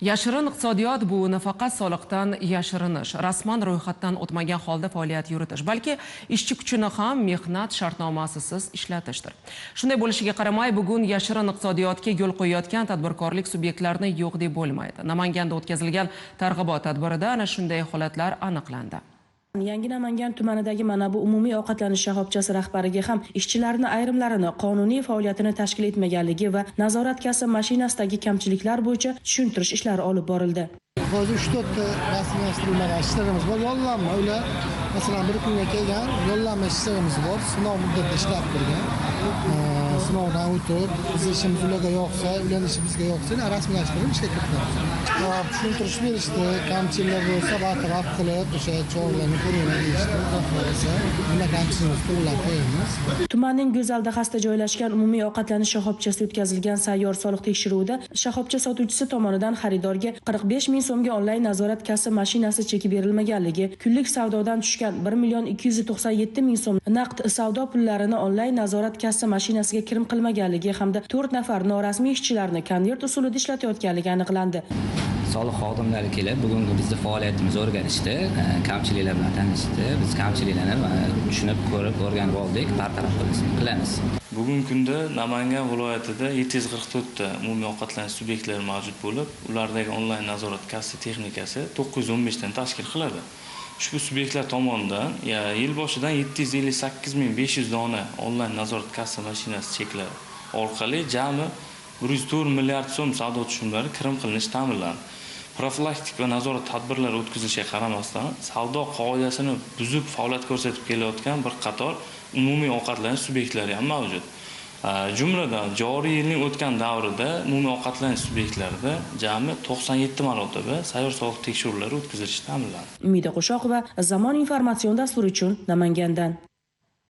Yashirin iqtisodiyot bu nafaqat soliqdan yashirinish, rasman ro'yxatdan o'tmagan holda faoliyat yuritish, balki ishchi kuchini ham mehnat shartnomasisiz ishlatishdir. Shunday bo'lishiga qaramay, bugun yashirin iqtisodiyotga yo'l qo'yayotgan tadbirkorlik subyektlarini yo'q deb bo'lmaydi. Namanganda o'tkazilgan targ'ibot tadbirida ana shunday holatlar aniqlandi. Yangi Namangan tumanidagi mana bu umumiy ovqatlanish shoxobchasi rahbariga ham ishchilarni ayrimlarini qonuniy faoliyatini tashkil etmaganligi va nazorat kassa mashinasidagi kamchiliklar bo'yicha tushuntirish ishlari olib borildi. Hozir 3-4 ta rasmiylashtirilmagan ishlarimiz bor, yollanma ular. Masalan, bir kunga kelgan yollanma ishlarimiz bor, sinov muddatida ishlab turgan. Sinovdan o'tib, bizni ishimiz ularga yoqsa, ularning ishi bizga yoqsa, rasmiylashtirib ishga kiritamiz. Tushuntirish berishdi, kamchiliklar bo'lsa bartaraf qilib, o'sha choralarni ko'ringlar deyishdi. Xudo xohlasa, nima kamchiligimizni to'g'rilab qo'yamiz. Tumanning go'zal dahasida joylashgan umumiy ovqatlanish shoxobchasida o'tkazilgan sayyor soliq tekshiruvida shoxobcha sotuvchisi tomonidan xaridorga 45 ming so'mga onlayn nazorat kassa mashinasi cheki berilmaganligi, kunlik savdodan tushgan 1 297 ming so'm naqd savdo pullarini onlayn nazorat kassa mashinasiga kirim qilmaganligi hamda 4 nafar norasmiy ishchilarni konvert usulida ishlatayotganligi aniqlandi. Soliq xodimlari kelib, bugungi bizni faoliyatimizni o'rganishdi, kamchiliklar bilan tanishdi. Biz kamchiliklarni tushunib, ko'rib, o'rganib oldik, bartaraf qilamiz. Bugungi kunda Namangan viloyatida 744 ta umumiy ovqatlanish subyektlari mavjud bo'lib, ulardagi onlayn nazorat kassa texnikasi 915 tani tashkil qiladi. Ushbu subyektlar tomonidan yil boshidan 758 500 dona onlayn nazorat kassa mashinasi cheklari orqali jami 104 milliard so'm savdo tushumlari kirim qilinishi ta'minlandi. Profilaktik va nazorat tadbirlari o'tkazilishiga qaramasdan, savdo qoidasini buzib faoliyat ko'rsatib kelayotgan bir qator umumiy ovqatlanish subyektlari ham mavjud. Jumladan, joriy yilning o'tgan davrida umumiy ovqatlanish subyektlarida jami 97 marotaba sayyor soliq tekshiruvlari o'tkazilishi ta'minlandi. Umida Qo'shoqova, Zamon informatsion dasturi uchun Namangandan.